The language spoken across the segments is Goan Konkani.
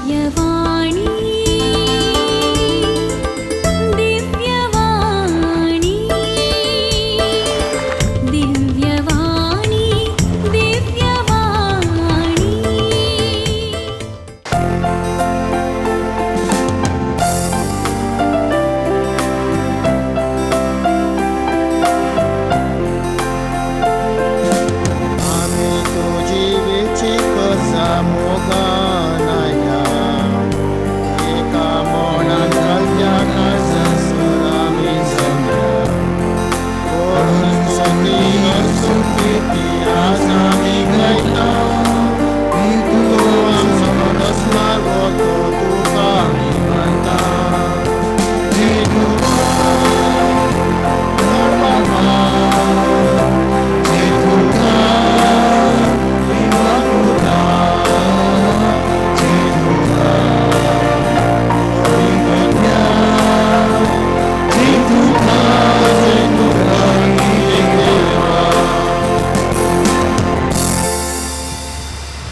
दिव्यवाणी दिव्यवाणी दिव्यवाणी दिव्यवाणी। आमी तुजी वेची कसा मोगानाया एका मोडान घालत्या काळजा सुरामी जमया स्तुती स्तुती आज आमी गायता तूं आमचो दसमागो तो तुका आमी मानता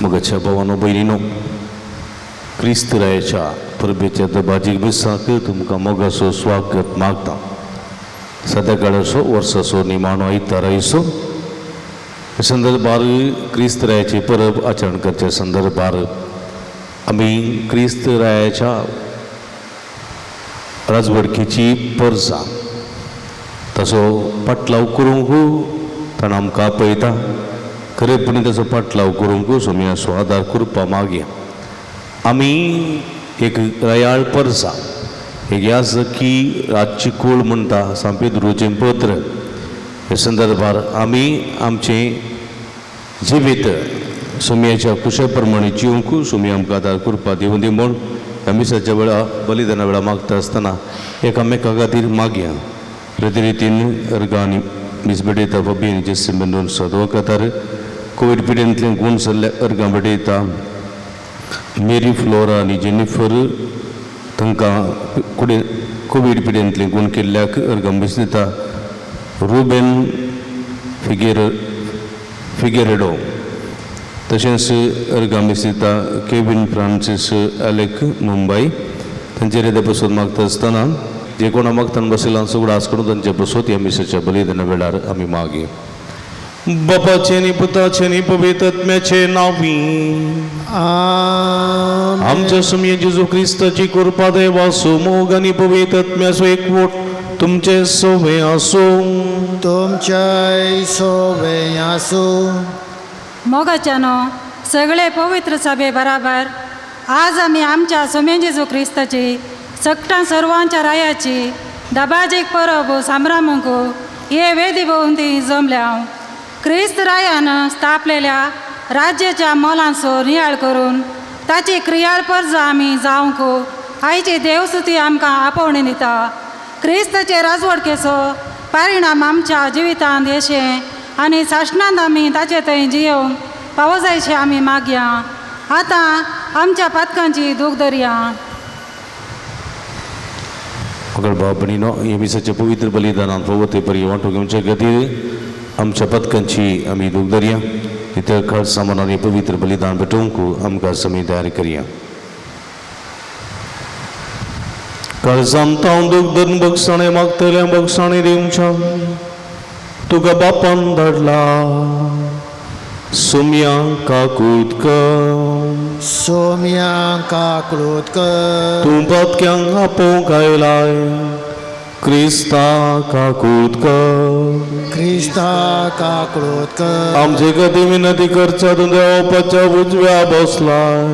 मोगाच्या भावानो भयणीनो, क्रिस्त रायाच्या परबेच्या दबाजीक मिसाक तुमकां मोगाचो स्वागत मागता। सद्या वर्साचो निमाणो आयतार आयसो संदर्भार क्रिस्त रायाची परब आचरण करच्या संदर्भार आमी क्रिस्त रायाच्या राजवडकीची परजा ताचो पाटलाव करूंक ताणें आमकां आपयता। खरेपणी ताचो पाटलाव करूंक सोमयाचो आदार करपा मागया। आमी एक रयाळ परजा, एक याजकी रातची कूळ म्हणटा सांपेद्रोचें पत्र हे संदर्भार आमी आमचें जिवीत सोमयाच्या कुशा प्रमाणे जिवंक सोमी आमकां आदार करपा दिवं दी म्हूण ह्या मिसाच्या वेळा बलिदाना वेळा मागता आसतना एकामेका खातीर मागया। प्रतिरितीन अर्गां आनी मीस भेटयता फबी आनी जेसी मेंदोन सदो कतार कोवीड पिडेंतल्यान गूण जाल्ल्या अर्गां भेटयता। मेरी फ्लोरा आनी जेनिफर तांकां कोवीड पिडेंतलें गूण केल्ल्याक अर्गां मीस दिता। रुबेन फिगेरेडो तशेंच अर्गां मीस दिता। केवीन फ्रांसीस एलेक मुंबय तांचेर येदे पसून मागता आसतना जे कोणा मागताना बशिल्ल्यान सगळो आस करून तांचे बसोत ह्या मिसाच्या बलिदाना वेळार आमी मागया। बापाचे आनी पुताचे आनी पवित्र आत्म्याचे नांवी आमच्या सुमये जेजू क्रिस्ताची कृपा देवाचो मोग आनी पवित्र आत्म्याचो एकवट तुमचे सोवे आसूं। तुमच्याय सोवे आसूं। मोगाच्यानो सगळे पवित्र सभे बराबर आज आमी आमच्या सुमे जेजू क्रिस्ताची सकटां सर्वांच्या रायाची दबाजीक परब सांब्रामूंक हे वेदी भोंवती जमल्या। क्रिस्त रायान स्थापलेल्या राज्याच्या मोलांचो नियाळ करून ताची क्रियाळ परजा आमी जावंक आयची देवस्तुती आमकां आपोवणी दिता। क्रिस्ताचे राजवडकेचो परिणाम आमच्या जिवितांत येशें आनी सासणांत आमी ताचे थंय जियोवंक पावो जायशें आमी मागया। आतां आमच्या पातकांची दूख धरया। अगर भाव भयणीनो, हे मिसाच्या पवित्र बलिदानान फावो ते परी वांटो घेवच्या खातीर आमच्या पथकांची आमी दूख धरया। इतर खर्च सामानांनी पवित्र बलिदान भेटोवंक आमकां समी तयार करया। काळजांत हांव दूख धरून बगसाणें मागतलें बगसाणें दिवच्या तुका बापान धाडला सोम्या काकूत कर, सोम्या काकूत कर, तूं पातक्यांक आपोवंक आयलाय क्रिस्ता काकूत कर, क्रिस्ता काकूत कर, आमचे खातीर विनंती करच्या तूं देवाच्या उजव्या बसलाय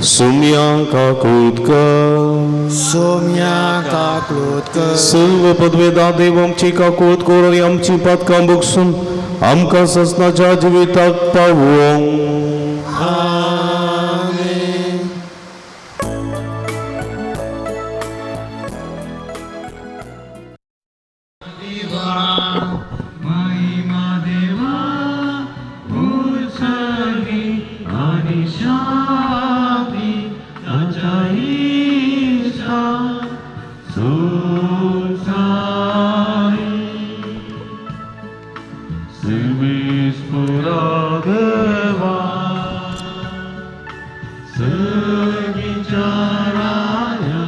सोम्या काकूत कर, सोम्या काकूत कर, सर्व पदवेदा देव आमची काकूत कर आनी आमची पातकां बगसून आमकां ससनाच्या जिविताक पावोवंक। Pura Deva आमच्या राया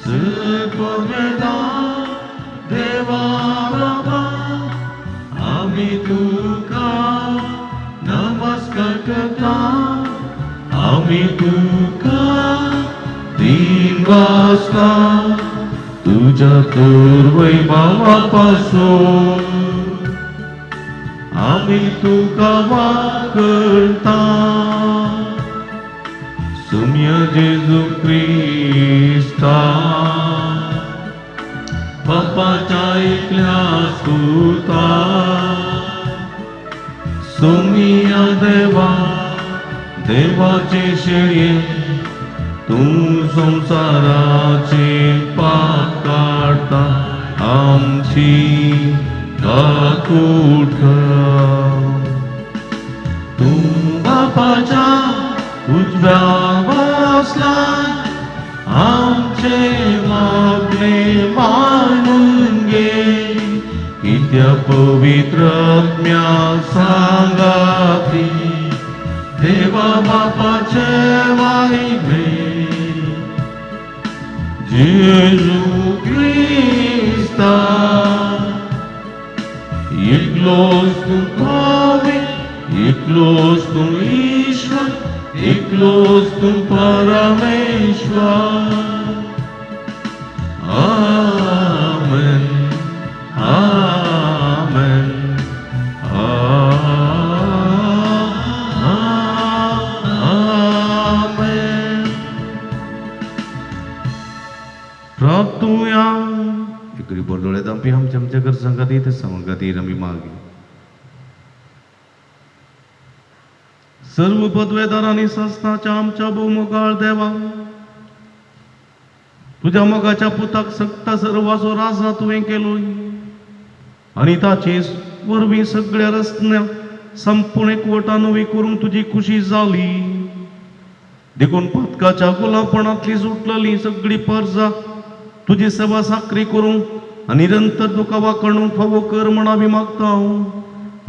सपवेदार देवा बाबा आमी तुका नमस्कार करता आमी तुका तीन वाजता तुज्या तर वैभवा पासून आमी तुका वाकळटा सुम्या जेजू क्रिस्ता बापाच्या एकल्या सुता सुमिया देवा देवाचे शेळये तूं संवसाराचे पाप काडटा आमची काकूट कर. तूं बापाच्या उजव्या बसला आमचे मागणे मानून घे कित्या पवित्र आत्म्या सांगाती देवा बापाचे वाहिमे जेजू क्रिस्ता एकलोच तूं पावे एकलोच तूं ईश्वर एकलोच तूं परमेश्वर. आमेन आमेन आमेन. प्राप्तुया इकडे बोलवले आमपी आमच्या आमच्या गरजां खातीर ते खातीर आमी मागी. सर्व पदवेदार आनी संस्थाच्या आमच्या भोवमोगाळ देवा तुज्या मोगाच्या पुताक सगता सर्वाचो राजा तुवें केलोय आनी ताचे वरवीं सगळ्या रस्त्या संपूर्ण एकवटान नवी करूंक तुजी खुशी जाली. देखून पातकाच्या गुलामपणांतली सुटलेली सगळी परजा तुजी सेवा साकरी करूंक आनी निरंतर तुका वाकणूंक फावो कर म्हण आमी मागता.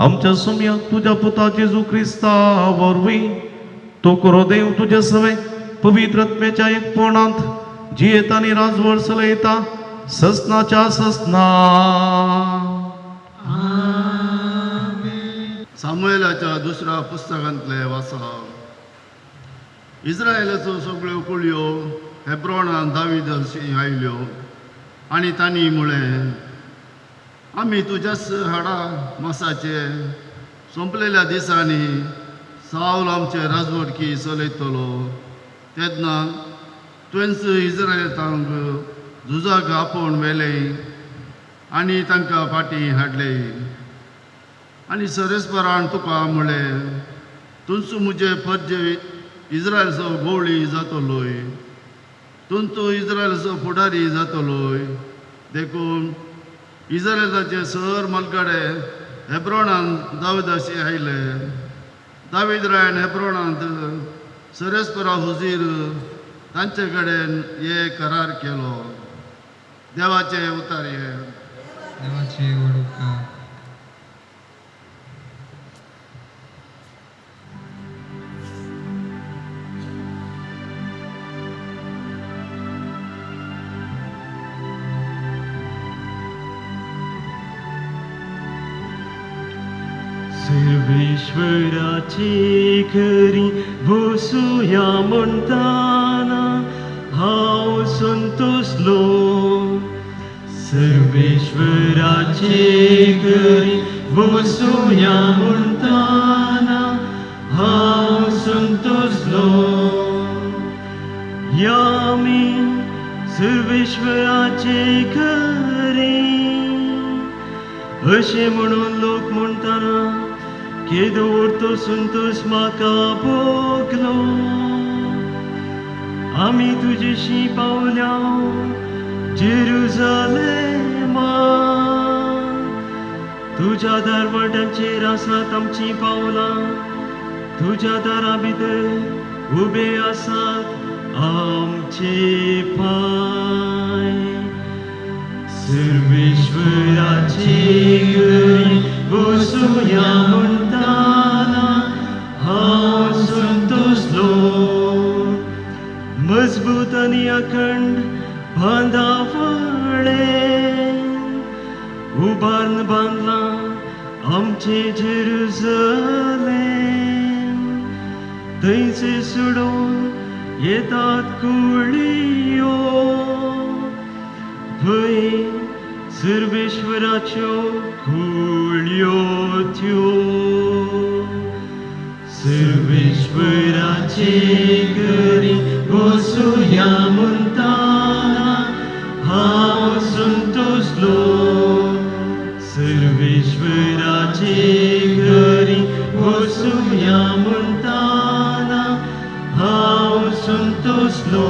आमच्या सुम्या तुज्या पुता जेजू क्रिस्ता वरवीं तो करो देव तुज्या सवे पवित्र आत्म्याच्या एकपणांत जियेता आनी राजवट चलयता ससनाच्या ससना. सामुएलाच्या दुसऱ्या पुस्तकांतले वाचप. इस्रायलाचो सगळ्यो कुळयो हेब्रोनान दावीदाशी आयल्यो आनी तांणी म्हळें आमी तुज्याच हाडा मासाचे सोंपलेल्या दिसांनी सावल आमचे राजवटकी चलयतलो तेन्ना तुवेंच इस्रायलांक झुजाक आपोवन व्हेलें आनी तांकां फाटीं हाडले आनी सरेस्परान तुका म्हळें तूंच म्हजे फर्जे इस्रायलचो गोवळी जातलोय तूंच इस्रायलचो फुडारी जातलोय. देखून इस्रायलाचे सर मलगडे हेब्रोनान दाविदाशी आयले. दावीद रायान हेब्रोनांत सरेस्परा हुजीर तांचे कडेन एक करार केलो. देवाचे उतार हे. देवाचे वडूका. सर्वेश्वराचे घरी बसुया म्हणटाना हांव संतोसलो. सर्वेश्वराचे घरी बसुया म्हणटाना हांव संतोसलो. या मी सर्वेश्वराचे घरी अशें म्हणून लोक म्हणटाना केदो व्हडलो संतोश म्हाका भोगलो. आमी तुजेशी पावल्या जेरुजालेमा तुज्या दारवाट्यांचेर आसात आमचीं पावलां तुज्या दारा भितर उबे आसात आमचे पांय. सर्वेश्वराचे घरी बसुया म्हणटाना हांव संतोसलो. आनी अखंड बांदावळे उबारून बांदलां आमचें जेरुजलेम थंयचे सोडून येतात कुळयो भंय सर्वेश्वराच्यो कुळयो त्यो सर्वेश्वराचे घरी बसुया म्हणटाना हांव संतोषलो सर्वेश्वराचे घरी बसुया म्हणटाना हांव संतोषलो.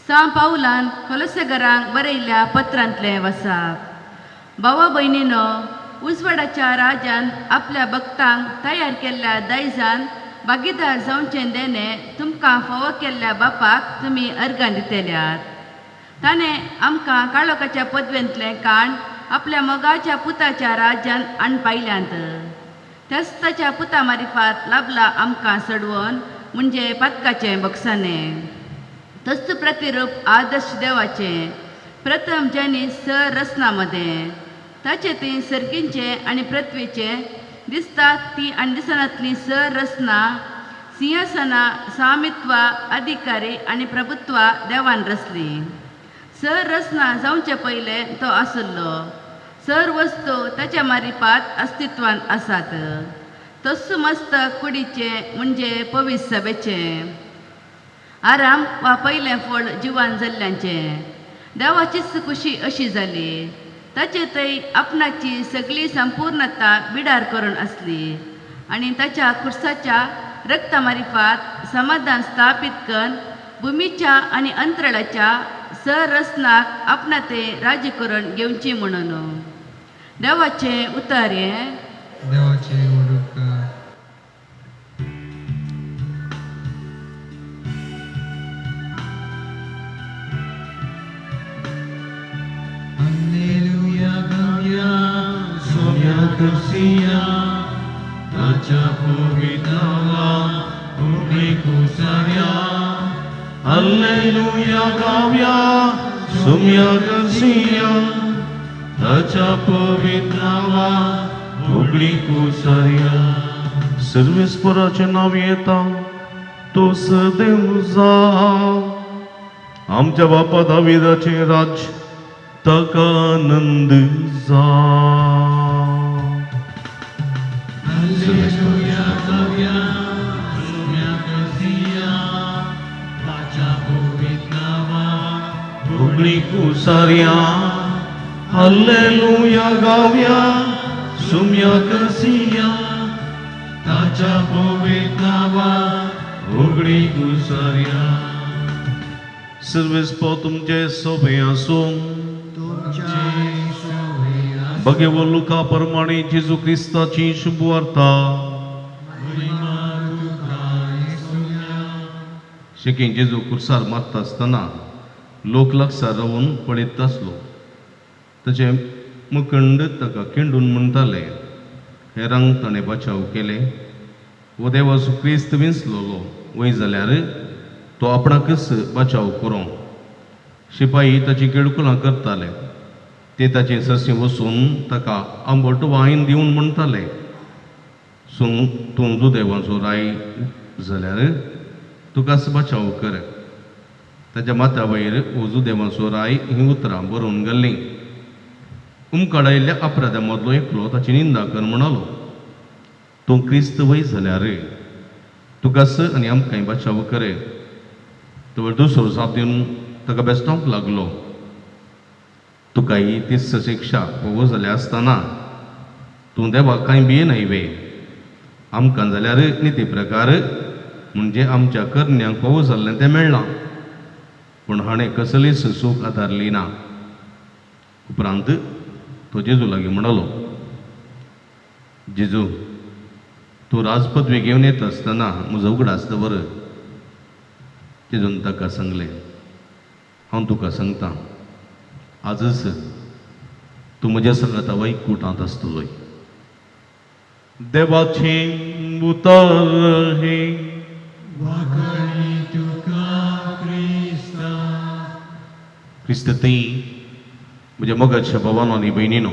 सां पावलान कोलसेगरांक बरयल्ल्या पत्रांतलें वसाप. भावा भयणीनो, उजवाडाच्या राजान आपल्या भक्तांक तयार केल्ल्या दायजान भागीदार जावचें देणें तुमकां फावो केल्ल्या बापाक तुमी अर्गां दितल्यात. ताणें आमकां काळोखाच्या पदवेंतलें काण आपल्या मोगाच्या पुताच्या राज्यान आणपायल्यांत. त्याच ताच्या पुता मारिफात लाभला आमकां सडवून म्हणजे पातकाचें बक्षाणें. तस्त प्रतिरूप आदर्श देवाचें प्रथम जनी सर रचना मदें ताचे थंय सर्गींचें आनी पृथ्वीचें दिसतात ती आनी दिसनातली सर रचना सिंहासनां स्वामित्वा अधिकारी आनी प्रभुत्वा देवान रचली. सर रचना जावचे पयलें तो आसलो. सर वस्तू ताच्या मारिपात अस्तित्वान आसात. तस्सू मस्त कुडीचें म्हणजे पवीस सभेचें आराम वा पयलें फळ जिवान जाल्ल्यांचें देवाचीच खुशी अशी जाली. ताचे थंय आपणाची सगळी संपूर्णता बिडार करून आसली आनी ताच्या खुर्साच्या रक्ता मारिफात समाधान स्थापीत करून भुमीच्या आनी अंतराळाच्या सररचनाक आपणा ते राज्य करून घेवची म्हणून. देवाचें उतर हें. देवाचे उपकार. Alleluia, gavia, somia करसिया, ताच्या पवित्रावा उगडी कुसाऱ्या. Alleluia गाव्या सुम्या करसिया, ताच्या पवित्रावा उगडी कुसाऱ्या. सर्वेस्पराचें नांव येता तो सदैव जा. आमच्या बापा दाविदाचें राज्य ताका आनंद जा. Alleluia, gavia, somia करसिया, ताच्या पवित्रावा उगडी कुसाऱ्या. Alleluia गाव्या सुम्या करसिया, ताच्या पवित्रावा उगडी कुसाऱ्या. सर्वेस्पर तुमचे सोबे आसूं. भगेव लुका प्रमाणे जेजू क्रिस्ताची शुभवार्ता. शेकीं जेजू कुर्सार मारता आसतना लोक लागसार रावून पळयत आसलो. ताचें मुखंड ताका केंडून म्हणटाले, हेरांक ताणें बचाव केले. हो देवाचो क्रिस्त विंचलोलो वय जाल्यार तो आपणाकच बचाव करूं. शिपाई ताची केळकुलां करताले. ते ताचे सरशी वचून ताका आंबट वायन दिवन म्हणटाले, सूं तूं जुदेवाचो राय जाल्यार तुकाच बचाव कर. ताच्या माथ्या वयर हो जुदेवाचो राय हीं उतरां बरोवन घाल्लीं. उमकाडायल्ल्या अपराध्या मदलो एकलो ताची निंदा कर म्हणालो, तूं क्रिस्त वय जाल्यार तुकाच आनी आमकांय बचाव कर. तो दुसरो जाप दिवन ताका बेस्टावंक लागलो, तुकाय तीच शिक्षा फावो जाल्या आसतना तूं देवाक कांय भियेनाय वे? आमकां जाल्यार निती प्रकार म्हणजे आमच्या करण्यांक फावो जाल्लें तें मेळ्ळां, पूण हाणें कसलीच चूक आदारली ना. उपरांत तो जेजू लागीं म्हणालो, जेजू तूं राजपदवी घेवन येता आसतना म्हजो उगडास दवर. जेजून ताका सांगलें, हांव तुका सांगता, आजच तूं म्हज्या सांगाता वैकुटांत आसतलोय. देवाचें बुतार रहे। वाकणी तुका क्रिस्ता। क्रिस्त थंय म्हज्या मोगाच्या भावानो आनी भयणीनो,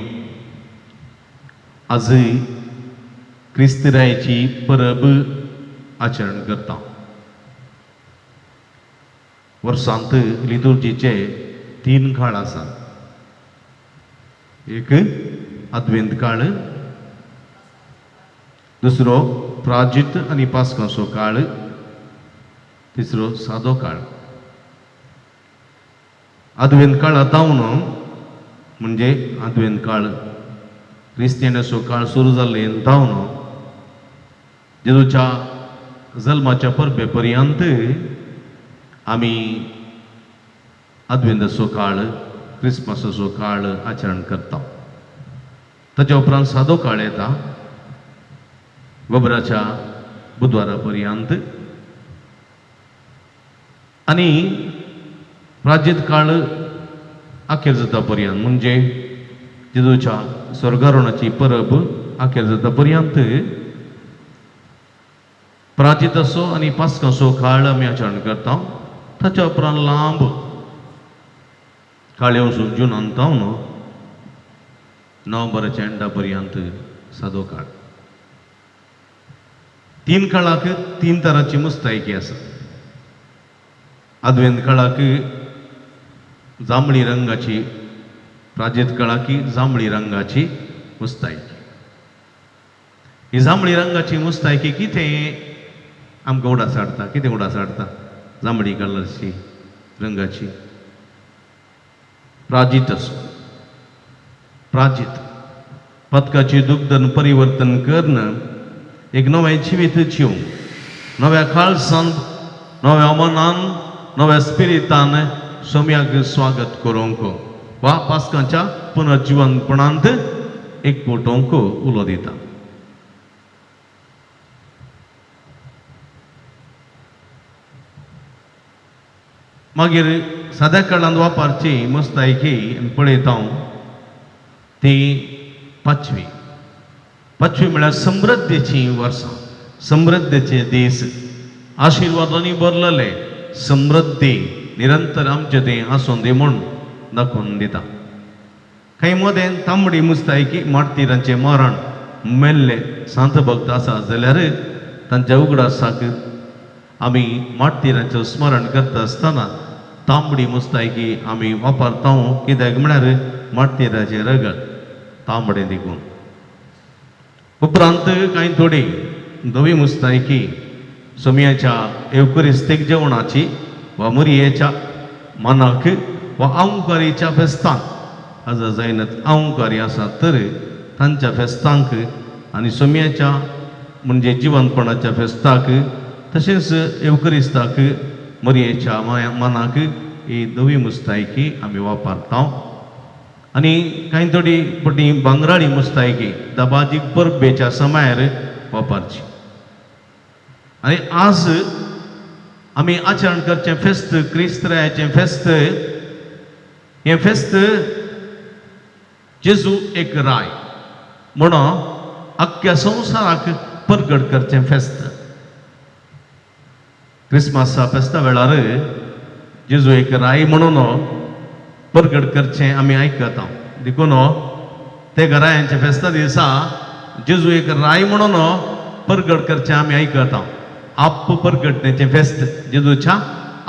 आज क्रिस्तरायची परब आचरण करता। वर्सांत लितुर्जीचे 3 काळ आसात। एक आद्वेंत काळ, दुसरो प्राजित आनी पास्काचो काळ, तिसरो सादो काळ। आद्वेंत काळा जावन म्हणजे आद्वेंत काळ क्रिस्तियानाचो काळ सुरू जाल्ले जावन जेजूच्या जल्माच्या परबे पर्यंत आमी आद्वेंताचो काळ, क्रिसमसाचो काळ आचरण करता। ताच्या उपरांत सादो काळ येता गोबराच्या बुधवारा पर्यंत, आनी प्राजीत काळ अखेर जाता पर्यंत म्हणजे जेजूच्या स्वर्गारोहणाची परब अखेर जाता पर्यंत प्राजिताचो आनी पास्काचो काळ आमी आचरण करता। ताच्या उपरांत लांब काळ येवसून जुनान जावन नोव्हेंबराच्या एंडा पर्यंत सादो काळ। 3 काळाक 3 तरांची मुस्तायकी आसा। आद्वेंत काळाक जांबळी रंगाची, प्राजीत काळाकी जांबळी रंगाची मुस्तायकी। ही जांबळी रंगाची मुस्तायकी कितें आमकां उडास हाडटा? कितें उडास हाडटा जांबळी कलरची रंगाची? प्राजीत आसो, प्राजीत पदकाची दुग्धन परिवर्तन करून एक नवें जिवीत जिवंक, नव्या काळसान, नव्या मनान, नव्या स्पिरितान सोम्याक स्वागत करूंक वा पास्कांच्या पुनर्जिवनपणांत एक पोटोवंक उलो दिता। मागीर साद्या काळांत वापरची मुस्तायकी पळयता हांव ती पाचवी। पाचवी म्हळ्यार समृद्धीची वर्सां, समृद्धीचे दीस, आशिर्वादांनी भरलेले समृद्धी निरंतर आमचे ते आसून दी म्हूण दाखोवन दिता। कांय मदें तांबडी मुस्तायकी मार्तीरांचें मरण मेल्ले सांत भक्त आसा जाल्यार तांच्या उगडासाक आमी मार्तीरांचें स्मरण करता आसतना तांबडी मुस्तायकी आमी वापरता। कित्याक म्हळ्यार मार्तीराचें रगत तांबडें देखून। उपरांत कांय थोडी धवी मुस्तायकी सोमयाच्या एवकरिस्तीक जेवणाची वा मुरयेच्या मनाक वा आंवकारीच्या फेस्तांक, आज जायना आंवकारी आसा तर तांच्या फेस्तांक आनी सोमयाच्या म्हणजे जिवनपणाच्या फेस्ताक तशेंच एवकरिस्ताक मुरयेच्या मनाक ही धवी मुस्तायकी आमी वापरता। आनी कांय थोडी पटी भांगराळी मुस्तायकी दबाजीक परबेच्या समयार वापरची। आनी आज आमी आचरण करचें फेस्त क्रिस्तरायाचें फेस्त, हें फेस्त जेजू एक राय म्हणून आख्ख्या संवसाराक परगट करचें फेस्त। क्रिसमसा फेस्ता वेळार जेजू एक राय म्हणून परगट करचें आमी आयकता। देखून ते घरायांच्या फेस्ता दिसा जेजू एक राय म्हणून परगट करचें आमी आयकता। आप परगटण्याचें फेस्त, जेजूच्या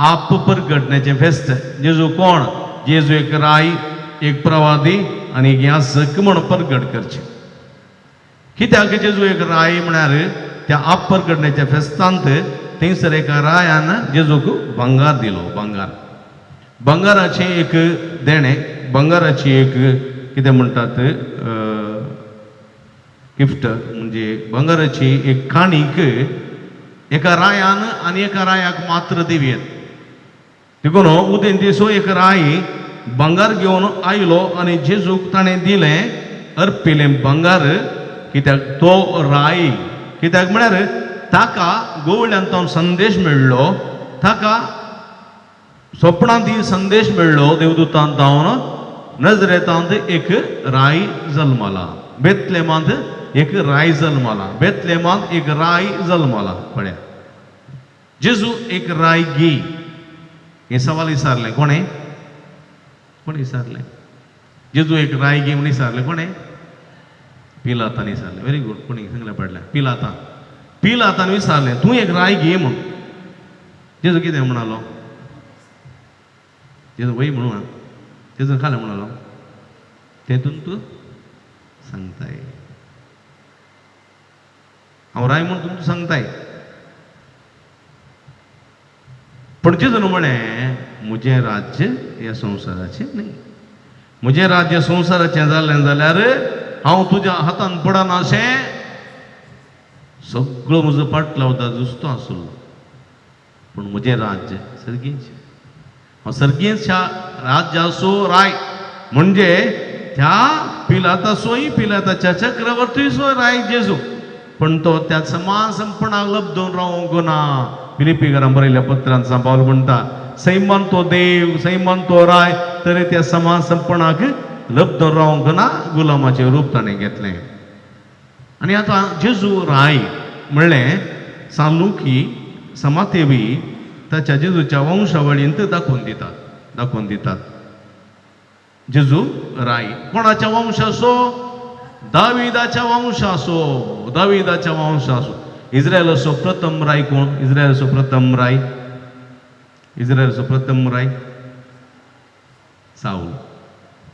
आप परगटण्याचें फेस्त। जेजू कोण? जेजू एक राय, एक प्रवादी आनी एक यासक म्हूण परगट करचें। कित्याक जेजू एक राय म्हळ्यार त्या आप परगटण्याच्या फेस्तांत थंयसर एका रायान जेजूक भांगार दिलो। भांगार, भांगाराचें एक देणें, भांगाराची एक कितें म्हणटात गिफ्ट, म्हणजे भांगाराची एक काणीक एका रायान आनी एका रायाक मात्र दिवयेत। देखून उदेंतीचो एक राय भांगार घेवन आयलो आनी जेजूक ताणें दिलें, अर्पिलें भांगार। कित्याक तो राय, कित्याक म्हळ्यार ताका गोवळ्यान तो संदेश मेळ्ळो, ताका स्वप्नांत संदेश मेळ्ळो देवदूतान जावन नजरेतांत एक राय जल्मला, बेतलेमांत एक राय जल्मला, बेतलेमान एक राय जल्मला. पळया, जेजू एक राय गी हें सवाल विचारलें कोणें? कोणें विचारलें? जेजू एक राय गी म्हूण विचारलें कोणें? पिलातान विचारलें. व्हेरी गूड, कोणी सांगलें पडलें? पिलातान. पिलातान विचारलें तूं एक राय गी म्हूण. जेजू कितें म्हणालो? जेजू वय म्हणून जेजू खालें म्हणालो तेतून तूं सांगताय हांव राय म्हूण तुमकां सांगताय. पूण जेजून म्हळें म्हजें राज्य ह्या संवसाराचें न्ही. म्हजें राज्य संवसाराचें जालें जाल्यार हांव तुज्या हातान पडना अशें सगळो म्हजो पाटलावता जुस्तो आसलो. पूण म्हजें राज्य सर्गीचें. हांव सर्गीच्या राज्याचो राय म्हणजे त्या पिलाताचोय पिलाताच्या चक्रवर्तीचो राय जेजू. पूण तो त्या समान संपणाक लब्दून रावंक ना. फिलिपीकरां बरयल्ल्या पत्रांत सांत पावल म्हणटा सैमान तो देव, सैमान तो राय, तरी त्या समान संपणाक लब्दून रावंक ना, गुलामाचें रूप ताणें घेतलें. आनी आतां जेजू राय म्हणलें सांत लुकी समातेवी ताच्या जेजूच्या वंशावळींत दाखोवन दितात, दाखोवन दितात. जेजू राय कोणाच्या वंशाचो? दाविदाच्या वंशाचो, दाविदाच्या वंशाचो. इस्रायलाचो प्रथम राय कोण? इस्रायलाचो प्रथम राय, इस्रायलाचो प्रथम राय सावल.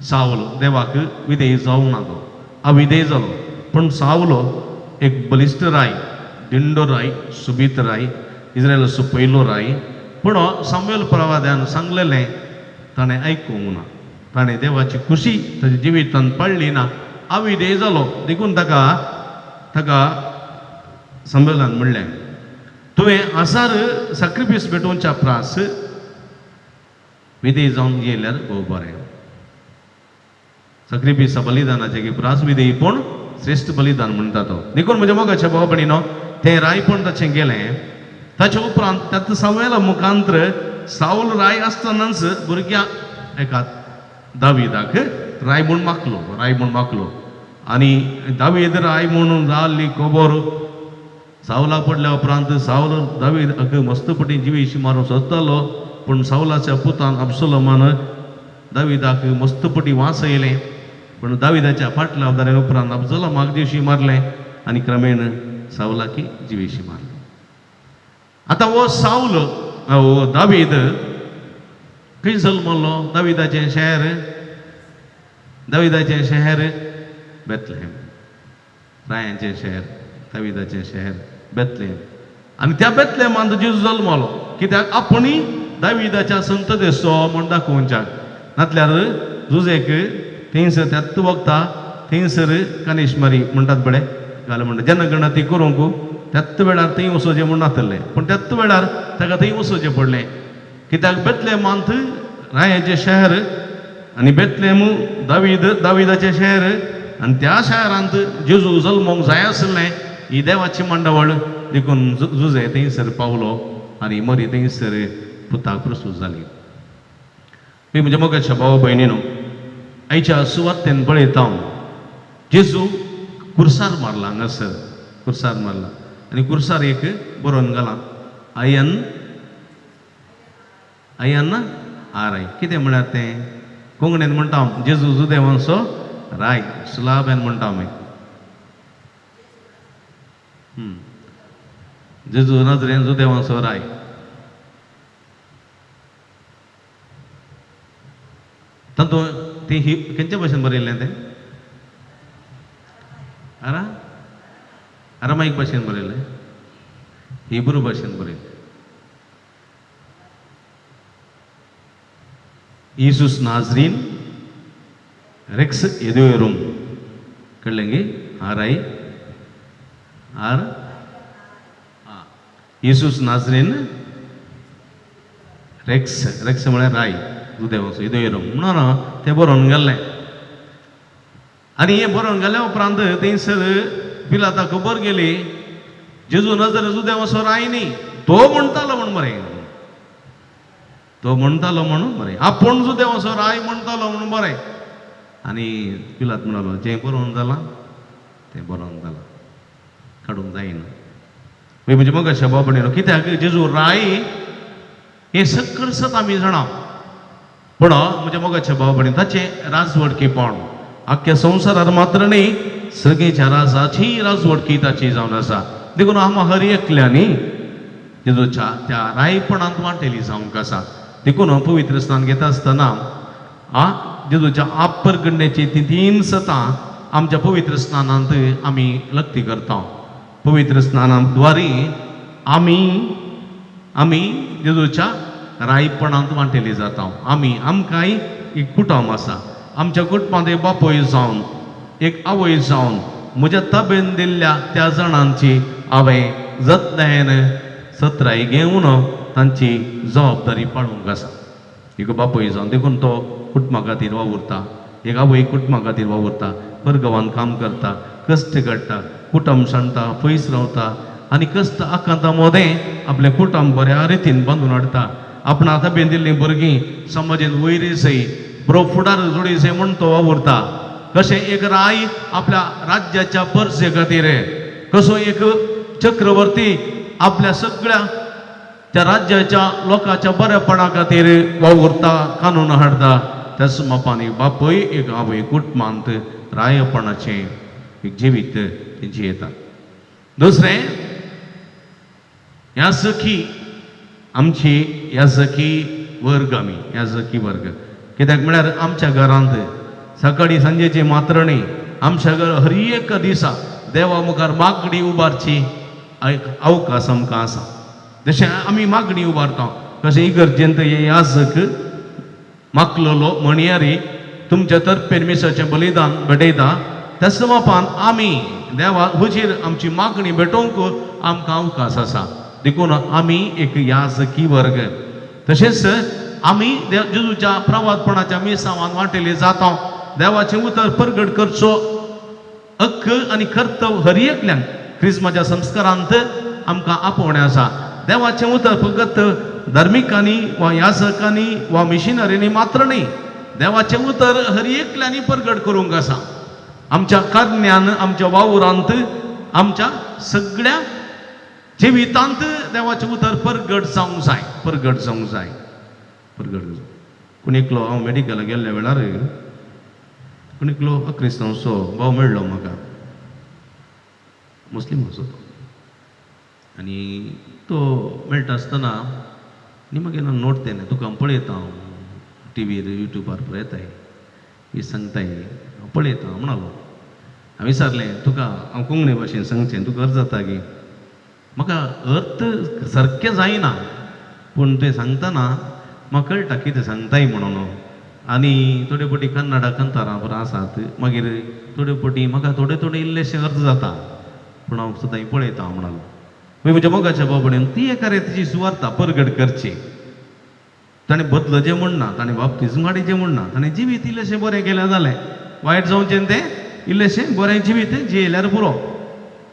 सावल देवाक विधेय जावंक ना, तो अविधेय जालो. पूण सावलो एक बलिश्ट राय, दिंडो राय, सुबीत राय, इस्रायलाचो पयलो राय. पूण सामुएल प्रवाद्यान सांगलेलें ताणें आयकूंक ना, ताणें देवाची खुशी ताच्या जिवितांत पडली ना, अविधेय जालो. देखून ताका ताका सामुएलान म्हणलें तुवें हजार सॅक्रिफीस भेटोवच्या प्रास विधेय जावन येयल्यार भोव बरें. सॅक्रिफिसा बलिदानाचें की प्रास विधेय पूण श्रेश्ठ बलिदान म्हणटा तो. देखून म्हज्या मोगाच्या भाव भयणीनो तें रायपण ताचें गेलें. ताचे उपरांत त्यात सामुएला मुखांत्र सावल राय आसतनाच भुरग्या एका दाविदाक राय म्हूण मागलो, राय म्हूण मागलो. आनी दावीद राय म्हणून जाल्ली खबर सावलाक पडल्या उपरांत सावल दावीदाक मस्तपटी जिवीशी मारूंक सोदतालो. पूण सावलाच्या पुतान अब्सलोमान दाविदाक मस्तपटी वांचयलें. पूण दाविदाच्या फाटल्या जाल्या उपरांत अब्सलोमाक जिवीशी मारलें आनी क्रमेण सावलाकी जिवीशी मारलें. आतां हो सावल हो दावीद खंय जल्मलो? दाविदाचें शहर, दाविदाचें शहर बेतलेहेम, रायांचें शहर, दाविदाचें शहर बेतलेहेम. आनी त्या बेतलेहेमांत जेजू जल्मलो कित्याक आपुणूय दाविदाच्या संततेचो म्हूण दाखोवच्याक. नातल्यार जुजेक थंयसर त्याच वखता थंयसर कनिशमारी म्हणटात पळय घाल म्हणटा जनगणती करूंक त्याच वेळार थंय वचोचें म्हूण नातलें. पूण त्याच वेळार ताका थंय वचोचें पडलें कित्याक बेतलेहेमांत रायाचें शहर आनी बेतलेहेम दावीद दाविदाचें शहर आनी त्या शहरांत जेजू जल्मोंक जाय आसलें. ही देवाची मांडावळ. देखून जुजे थंयसर पावलो आनी मरी थंयसर पुताक प्रसूत जाली. म्हज्या मोगाच्या भाव भयणीनो आयच्या सुवातेन पळयता हांव जेजू कुर्सार मारला, हांगासर कुर्सार मारला आनी कुर्सार एक बरोवन घालां आयन आयन आर I. कितें म्हळ्यार तें कोंकणीन म्हणटा हांव जेजू जुदेवांचो राय सुलाबेन म्हणटा आमी. जेजू नजरेन जुदेवांचो राय. तातूंत ती ही खंयच्या भाशेन बरयल्लें तें? आरा आरामाईक भाशेन बरयलें, हिब्रू भाशेन बरयलें. Iesus Nazarene Rex Iudaeorum कळ्ळें गी? R I R Iesus Nazarene Rex, Rex म्हळ्यार राय जुदेवाचो युदेवरूम म्हणून तें बरोवन गेल्लें. आनी हें बरोवन गेल्या उपरांत थंयसर पिलाता खबर गेली जेजू नजर जुदेवाचो राय न्ही, तो म्हणटालो म्हूण बरें, तो म्हणटालो म्हणून बरें, आपूण जुदेवाचो राय म्हणटालो म्हणून बरें. आनी पिलात म्हणलो जें बरोवन जालां तें बरोवन जालां, काडूंक जायना. म्हणजे मगाशा बाबणेनो कित्याक जेजू राय हें सकळ सत आमी जाणा, पूण म्हज्या मोगाच्या भाव ताचें राजवटकीपण आख्ख्या संवसारार मात्र न्ही, सगळेच्या राजाची राजवटकी ताची जावन आसा. देखून आमी हर एकल्यांनी जेजूच्या त्या रायपणांत वांटेली जावंक आसा. देखून पवित्र स्नान घेता आसतना आ जेजूच्या आपरगणण्याची ती तीन सतां आमच्या पवित्र स्नानांत आमी लक्ती करता. पवित्र स्नाना द्वारे आमी आमी जेजूच्या रायपणांत वांटेली जाता. आमी आमकांय एक कुटुंब आसा, आमच्या कुटुंबांत एक बापूय जावन एक आवय जावन म्हज्या ताबेन दिल्ल्या त्या जाणांची हांवें जतनायेन सत्राय घेवन तांची जबाबदारी पाळूंक आसा. एक बापूय जावन देखून तो कुटुंबा खातीर वावुरता, एक आवय कुटुंबा खातीर वावुरता, परगांवान काम करता, कश्ट काडटा, कुटुंब सांडटा, पयस रावता आनी कश्ट आकांता मोदें आपलें कुटुंब बऱ्या रितीन बांदून हाडटा. आपणा ताबेन दिल्लीं भुरगीं समाजेन वयर सय बरो फुडार जोडी सय म्हूण तो वावुरता. कशें एक राय आपल्या राज्याच्या परसे खातीर, कसो एक चक्रवर्ती आपल्या सगळ्या त्या राज्याच्या लोकांच्या बरेपणा खातीर वावुरता, कानून हाडटा, त्याच मापान एक बापूय एक आवय कुटुंबांत रायपणाचें एक जिवीत जियेता. दुसरें, ह्या सखी आमची ह्या सखी वर्ग, आमी ह्या सखी वर्ग कित्याक म्हळ्यार आमच्या घरांत सकाळी सांजेची मात्र न्ही, आमच्या घर हर एक दिसा देवा मुखार मागणी उबारची अवकाश आमकां आसा. जशें आमी मागणी उबारता तशें इगर्जेंत हे याजक मागलेलो म्हणयारी तुमच्या तर्फेन मिसाचें बलिदान भेटयता, त्याच मापान आमी देवा हुजीर आमची मागणी भेटोवंक आमकां अवकाश आसा. देखून आमी एक याजकी वर्ग. तशेंच आमी जेजूच्या प्रवादपणाच्या मिसावान वांटेले जाता. देवाचें उतर परगट करचो हक्क आनी कर्तव्य हर एकल्यान क्रिस्माच्या संस्कारांत आमकां आपोवणें आसा. देवाचें उतर फकत धार्मिकांनी वा याजकांनी वा मिशनरींनी मात्र न्ही, देवाचें उतर हर एकल्यांनी परगट करूंक आसा. आमच्या कारण्यान, आमच्या वावरांत, आमच्या सगळ्या जिवितांत देवाचें उतर परगट जावंक जाय, परगट जावंक जाय, परगट. कोण एकलो हांव मेडिकलाक गेल्ल्या वेळार कोण एकलो अक्रिस्तांवचो भाव मेळ्ळो म्हाका, मुस्लीम असो तो. आनी तो मेळटा आसतना आनी मागीर हांव नोट तेन्ना तुका हांव पळयता, हांव टिवीर युट्यूबार पळयताय, ही सांगताय हांव पळयता म्हणालो. हांवें विचारलें तुका हांव कोंकणी भाशेन सांगचें तुका अर्थ जाता की? म्हाका अर्थ सारकें जायना, पूण तुवें सांगतना म्हाका कळटा कितें सांगताय म्हणून. आनी थोडे फावटी कन्नडा कांतारां बरें आसात, मागीर थोडे फावटी म्हाका थोडे थोडे इल्लेशें अर्थ जाता, पूण हांव सदांय पळयता म्हणालो. म्हज्या मोगाच्या बाबडेन ती एका तिची सुवार्ता परगट करची. ताणें बदलचें म्हूण ना, ताणें बाप्तिज्म काडचें म्हूण ना, ताणें जिवीत इल्लेशें बरें केलें जालें, वायट जावचें तें इल्लेशें बरें जिवीत जियेल्यार पुरो.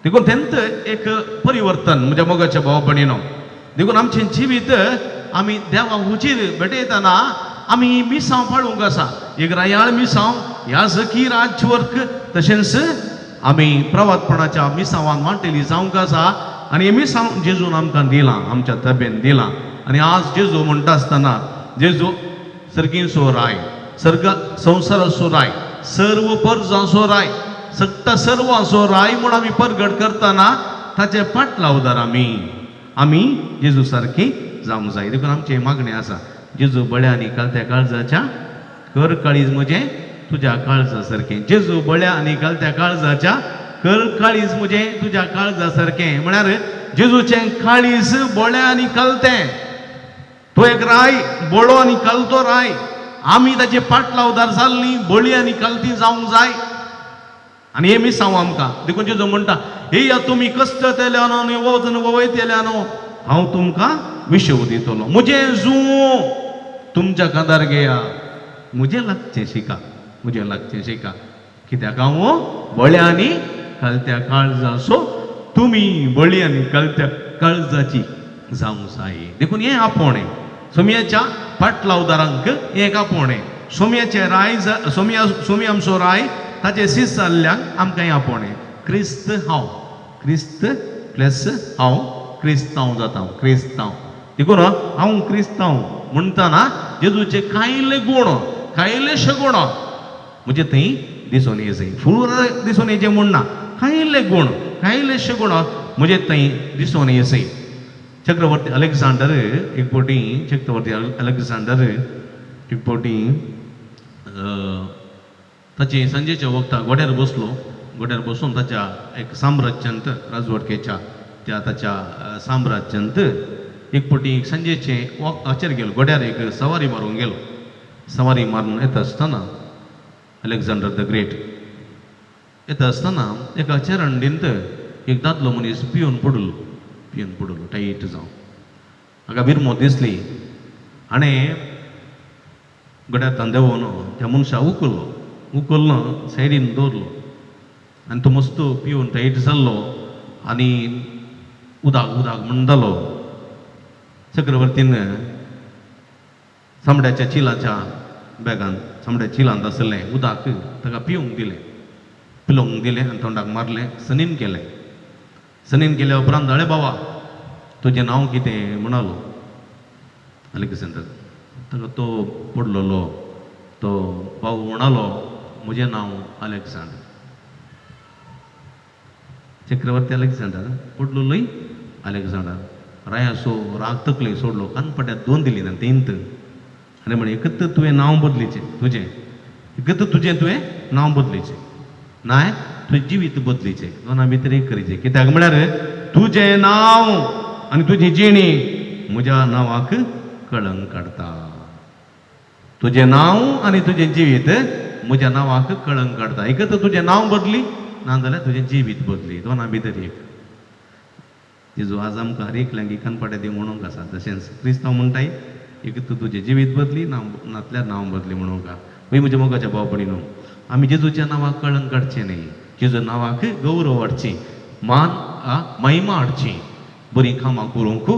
देखून तेंच एक परिवर्तन म्हज्या मोगाच्या भाव भयणीनो. देखून आमचें जिवीत आमी देवा हुजीर भेटयतना आमी मिसांव पाळूंक आसा. एक रायाळ मिसांव ह्या सखी राजवर्क, तशेंच आमी प्रवादपणाच्या मिसांवान वांटेली जावंक आसा. आनी हे मिसांव जेजून आमकां दिलां, आमच्या तबेन दिलां. आनी आज जेजू म्हणटा आसतना जेजू सर्गींचो राय, सर्ग संवसाराचो राय, सर्व परजांचो राय, सगळ्या सर्वांचो राय म्हूण आमी परगट करतना ताचे पाटलावदार आमी आमी जेजू सारकी जावंक जाय. देखून आमचें मागणें आसा, जेजू बळ्या आनी कालत्या काळजाच्या कर काळीज म्हजें तुज्या काळजा सारकें. जेजू बळ्या आनी कालत्या काळजाच्या कर काळीज म्हजें तुज्या काळजा सारकें. म्हळ्यार जेजूचें काळीज बळ्या आनी कालतें, तो एक राय बळो आनी कालतो राय. आमी ताचे पाटलावदार जाल्ली बळी आनी कालती जावंक जाय. आनी हे मिसांव आमकां. देखून जेजू म्हणटा, हे या तुमी कश्ट तेल्यानो आनी वजन वयतेल्यानो, हांव तुमकां विशव दितलो. म्हजें जूं तुमच्या कांदार घेया, म्हजें लागचें शिका, म्हजें लागचें शिका. कित्याक हांव बळ्या आनी कालत्या काळजाचो, तुमी बळी आनी कालत्या काळजाची जावंक जाय. देखून हें आपोवणें सोमयाच्या पाटलावदारांक हें एक आपोवणें. सोमयाचे राय, सोमया सोमया आमचो राय, ताचे सीस जाल्ल्यांक आमकां हें आपोवणें. क्रिस्त हांव, क्रिस्त प्लस हांव क्रिस्तांव जाता, क्रिस्तांव. देखून हांव क्रिस्तांव म्हणटना जेजूचे कायले गूण, कायलेशे गूण म्हणजे थंय दिसून येयचे, फूल दिसून येयचे म्हूण ना, कायले गूण, कायलेशे गूण म्हणजे थंय दिसून येयचे. चक्रवर्ती अलेक्झांडर एक फावटी, चक्रवर्ती अलेक्झांडर एक फावटी ताचे सांजेच्या वखदाक घोड्यार बसलो. घोड्यार बसून ताच्या एक साम्राज्यांत, राजवटकेच्या त्या ताच्या साम्राज्यांत एक फावटी सांजेचें हाचेर गेलो, घोड्यार एक सवारी मारूंक गेलो. सवारी मारून येता आसतना अलेक्झांडर the great येता आसतना एका चरणडींत एक दादलो मनीस पिवन पडलो, पिवन पडलो टायट जावन. हाका बिरमो दिसली आनी घोड्यार देंवोन त्या मनशाक उखल्लो, उखल्लो सायडीन दवरलो आनी तो मस्त पिवन टायट जाल्लो आनी उदक उदक म्हणटालो. चक्रवर्तीन चामड्याच्या चिलाच्या बॅगान, चामड्या चिलांत आसलें उदक ताका पिवंक दिलें, पिलोवंक दिलें आनी तोंडाक मारलें, सनीन केलें. सनीन केल्या उपरांत अळे बाबा तुजें नांव कितें म्हणालो अलेक्झांडर. ताका तो पडलेलो तो भाव म्हणालो म्हजें नांव अलेक्झांडर. चक्रवर्ती अलेक्झांडर पडलेलोय अलेक्झांडर. रायाचो राग तकले सोडलो, कानपट्यात दोन दिली ना तेंत आनी म्हळें एकत तुवें नांव बदलीचें तुजें, एकत तुजें तुवें नांव बदलीचें, नाय तुजें जिवीत बदलीचें, दोना भितर एक करीचें. कित्याक म्हळ्यार तुजें नांव आनी तुजी जिणी म्हज्या नांवाक कळंक काडटा. तुजें नांव आनी तुजें जिवीत म्हज्या नांवाक कळंक काडटा. एकत तुजें नांव बदली, ना जाल्यार तुजें जिवीत बदली, दोना भितर एक. जेजू आज आमकां हर एकल्यांक कानपाट्या दी म्हणूंक आसा. तशेंच क्रिस्तांव म्हणटाय एक तूं तुजें जिवीत बदली, नांव नातल्यार नांव बदली म्हणूंक. हय म्हज्या मोगाच्या भाव भयणीनो, आमी जेजूच्या नांवाक कळंक काडचें न्ही, जेजू नांवाक गौरव हाडची, मान महिमा हाडची, बरीं कामां करूंक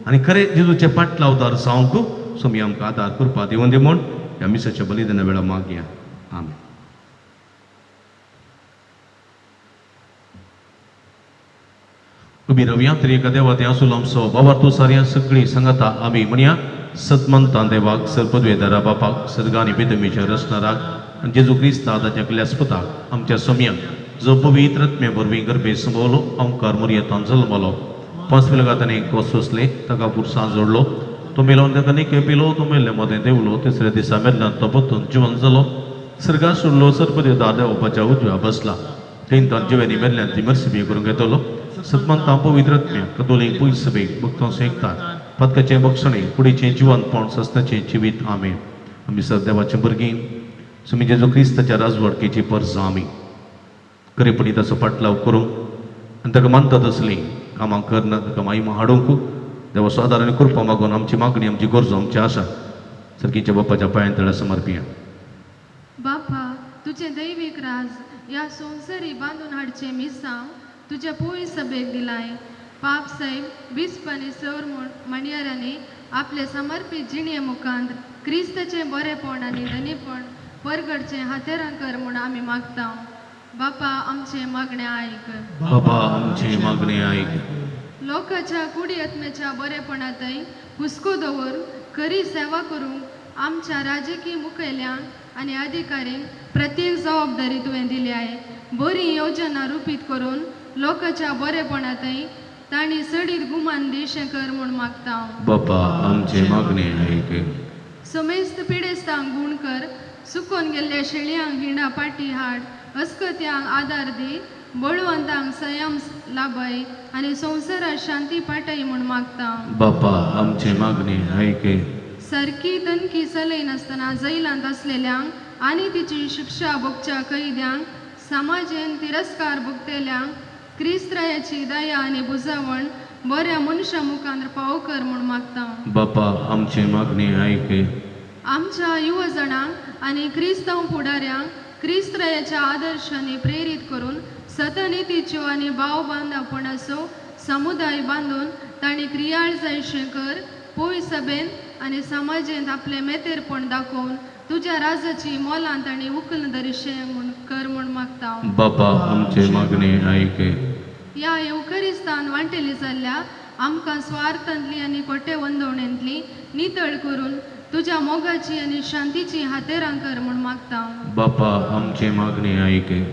आनी खरें जेजूचे पाटलावदार जावंक सोमी आमकां आदार करपा दिवन दी म्हूण ह्या मिसाच्या बलिदाना वेळार मागया. आमेन. उबी रवया तरी एका देवा ते आसूल आमचो बाबा तूं सारया सगळीं सांगाता आमी म्हणया सतमंतान देवाक सरपदवेदारा बापाक सर्गानी बेदमीच्या रचणाराक आनी जेजू क्रिस्ता ताच्या क्ल्यास्पताक आमच्या सोमयाक जो पवित्र आत्म्या वरवीं गर्भे संभवलो, अंकार मुरयेतान जल्मलो, पांच पिलगा ताणें कोस सोंसले, ताका पुरसां जोडलो, तो मेलोवन ताका निके पिलो, तो मेल्ले मदें देंवलो, तिसऱ्या दिसा मेल्ल्यान तो परतून जिवन जालो, सर्गां सोडलो, सरपदवेदार देवपाच्या उजव्या बसला, थंय तान जिवेनी मेल्ल्यान ती मर्सिबी करूंक येतलो. सतमंता पवित्र आत्म्या कतोलीक पयस सभेक भक्तां एकता पदकाचें बक्षणें कुडीचें जिवनपण सस्नाचें जिवीत. आमेन. आमी सर देवाचें भुरगीं सुमी जेजू क्रिस्ताच्या राजवडकेची परसां आमी खरेपणी ताचो पाटलाव करूंक आनी ताका मानतात असलीं कामां करना ताका महिमा हाडूंक देवाचो आदार आनी कृपा मागून आमची मागणी, आमची गरजो, आमची आशा सर्गीच्या बापाच्या पांयां तळा समर्पिया. बापा तुजें दैवीक राज ह्या संवसारी बांदून हाडचें मिसांव तुज्या पोय सभेक दिलाय. पाप साहेब बिस्प आनी सर म्हूण माणयारांनी आपले समर्पीत जिणे मुखांत क्रिस्ताचें बरेपण आनी धनीपण परगडचें हातेरां कर म्हूण आमी मागता. बापा आमचें मागणें आयक. बापा आमचें मागणें आयक. लोकांच्या कुडी आत्म्याच्या बरेपणांतय हुस्को दवर खरी सेवा करूंक आमच्या राजकीय मुखेल्यांक आनी अधिकाऱ्यांक प्रत्येक जबाबदारी तुवें दिली आहे. बरी योजना रुपीत करून लोकांच्या बरेपणांतय तांणी सडीत गुमान दिशें कर म्हूण मागता. बापा आमचें मागणें आयक. समेस्त पिडेस्तांक गूण कर, सुकोन गेल्ल्या शेळयांक हिंडा पाटी हाड, अस्कत्यांक आदार दी, बळवंतांक संयम लाभय आनी संवसारात शांती पाटय म्हूण मागता. बापा आमचें मागणें आयक. सारकी तनखी चलयनासतना जैलांत आसलेल्यांक आनी तिची शिक्षा भोगच्या कैद्यांक, समाजेन तिरस्कार भोगतेल्यांक क्रिस्त्रायाची दया आनी बुजावण बऱ्या मनशा मुखार पावो कर म्हूण मागता. बापा आमचें मागणें आयक. आमच्या युवजणांक आनी क्रिस्तांव फुडाऱ्यांक क्रिस्त्रायाच्या आदर्शांनी प्रेरीत करून सतनितीच्यो आनी भाव बांदापणाचो समुदाय बांदून तांणी क्रियाळ जायशें कर. पोय सभेंत आनी समाजेंत आपलें मेतेरपण दाखोवन तुज्या राजाची मोलां तांणी उखल दरिशें म्हूण कर म्हूण मागता. बापा आमचे मागणे आयके. ह्या येवकरिस्तान वांटेली जाल्ल्या आमकां स्वार्थांतली आनी कोटे वंदवणेंतली नितळ करून तुज्या मोगाची आनी शांतीची हातेरां कर म्हूण मागता. बापा आमचे मागणे आयके.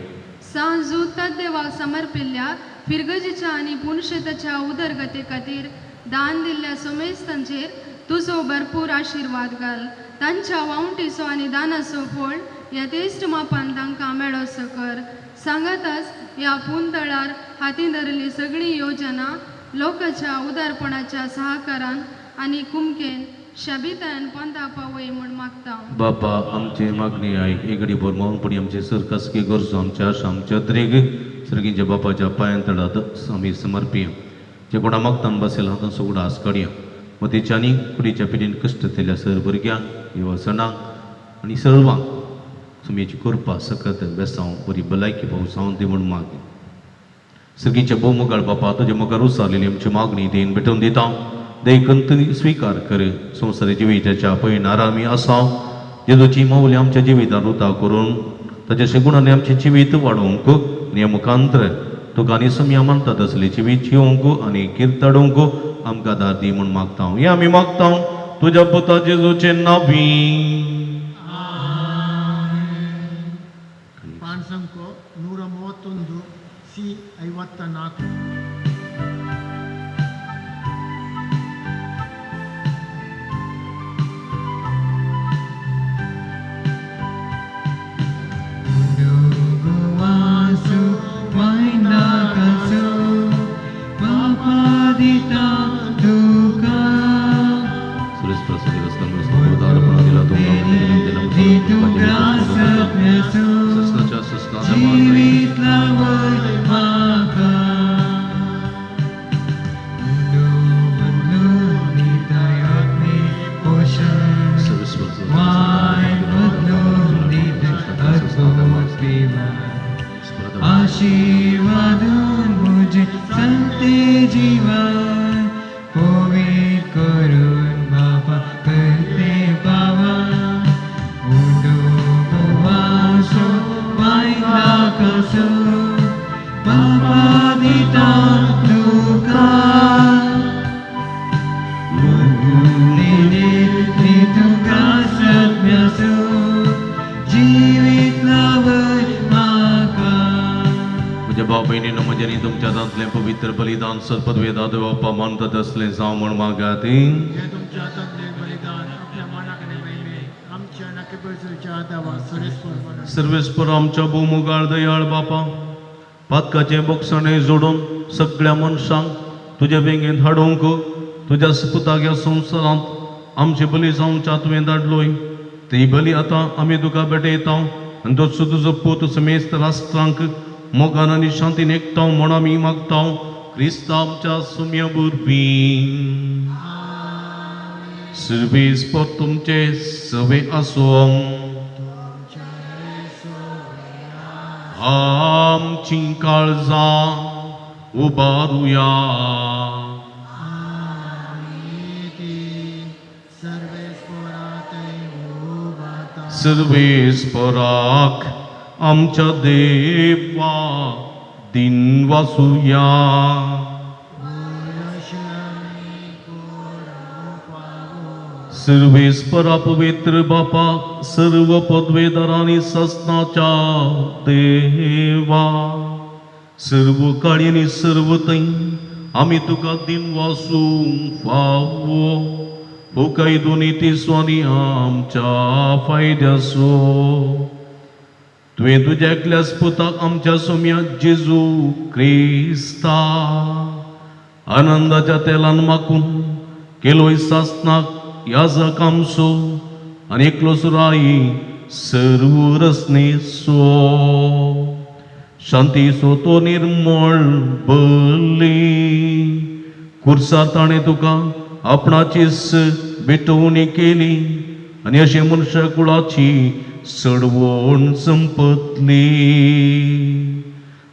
सांज देवाक समर्पिल्ल्या फिरगजीच्या आनी पुणशेताच्या उदरगते खातीर दान दिल्ल्या सोमेस्तांचेर तुजो भरपूर आशिर्वाद घाल. तांच्या वावंटीचो आनी दानाचो फळ ह्या तेश्ट मापान तांकां मेळोसो कर. सांगाताच ह्या पुनतळार हाती धरली सगळी योजना लोकांच्या उदारपणाच्या सहकारान आनी कुमकेन शाबितायान पंदा पावय म्हूण मागता. बापा आमचे मागणे आयक. एक घडी भर मौनपणी आमचे सरकासकी गरजो आमच्या आशा आमच्या द्रेग सर्गींच्या बापाच्या पांयां तळात आमी समर्पिया. जे कोणा मागतान बसेल हातांचो उडास काडया. मतीच्यानी कुडीच्या पिढीन कश्ट केल्या सर भुरग्यांक युवा सणांक आनी सर्वांक सुमयेची कृपा सकत बेसांव बरी भलायकी पावसांव दी म्हूण मागे. सर्गींच्या भोव बापा तुजे मुखार उसारलेली आमची मागणी देन भेटोवन दिता. देखून तुमी स्विकार कर. संवसारी जिविताच्या पयणार आमी आसा जेजूची माऊली आमच्या जिवितान रुता करून ताच्या शेगुणांनी आमचें जिवीत वाडोवंक आनी मुखांतर तुका आनी सुमया मानता तसली जिवीत जिवंक आनी किर्तडोवंक आमकां दार दी म्हूण मागता. हें आमी मागता तुज्या पुता जेजूचे नांवी. ಪಾನ್ಸಂಕೋ 131 ಸಿ 54. आशीर्वादून मुझे संते जीवन पवित्र करून बाबा करते बाबा उडो वासो वायला कसो बाबा दिता तुका तुका सत्म्यासो जीवित लावय म्हाका. म्हज्या भाव भयणीनो म्हज्या आनी तुमच्या हातांतलें पवित्र बलिदान सर्पदवेदा देवप्पा मानता तसलें जावं म्हूण मागात. हे तुमच्या हातांतलें बलिदान आपल्या मानाक आनी महिमेक आमच्या नाकेपरसरच्या देवा सरेस्वर म्हणून. सर्वेस्पर आमच्या भोवमुगाळ दयाळ बापा पातकाचें बोगसणें जोडून सगळ्या मनशांक तुज्या बेंगेंत हाडूंक तुज्या पुताक ह्या संवसारांत आमची बली जावच्या तुवें धाडलोय. ती बली आतां आमी तुका भेटयता आनी तोच तुजो पूत समेस्त राष्ट्रांक मोगान आनी शांतीन एकठांव म्हूण आमी मागता. क्रिस्तांव आमच्या सुम्या वरवीं. सर्वेस्पर तुमचे सवे आसूं. आमची काळजां उबारुया. सर्वेस्पराक आमच्या देवा दिन वासुया. सर्वेस्परा पवित्र बापा सर्व पदवेदारांनी ससनाच्या देवा सर्व काळी आनी सर्व थंय आमी तुका दिन वासूंक फावो. हो कायदो नीतीचो आनी आमच्या फायद्याचो. तुवें तुज्या एकल्याच पुताक आमच्या सोम्या जेजू क्रिस्ता आनंदाच्या तेलान माकून केलोय सासनाक याजक आमचो आनी एकलोच राई सर्व रसनेचो. शांतीचो तो निर्मळ बली कुर्सा ताणें तुका आपणाचीच भेटवणी केली आनी अशें मनशा कुळाची सडवण संपतली.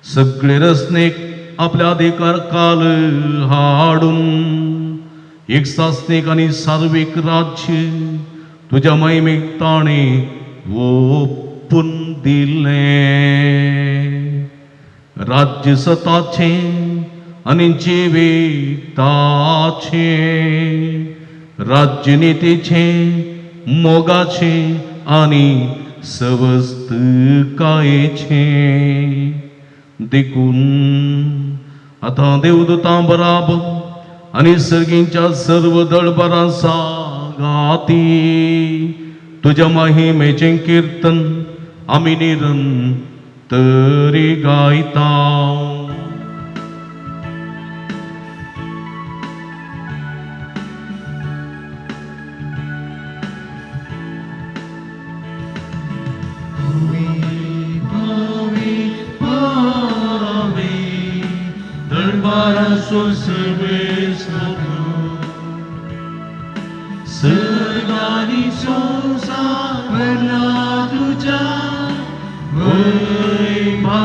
सगळे रसनेक आपल्या अधिकार काल हाडून एक सासनेक आनी सार्वीक राज्य तुज्या महिमेक ताणें ओपून दिलें। राज्य सताचें आनी जिविताचें, राज्यनितीचें, मोगाचें आनी सवस्तकायेचें। देखून आतां देवदूतां बराबर आनी सर्गींच्या सर्व दळबरां सांगाती तुज्या महिमेचें किर्तन आमी निरंतरी गायता। सर्गानी संवसार भरला तुज्या वैभावान,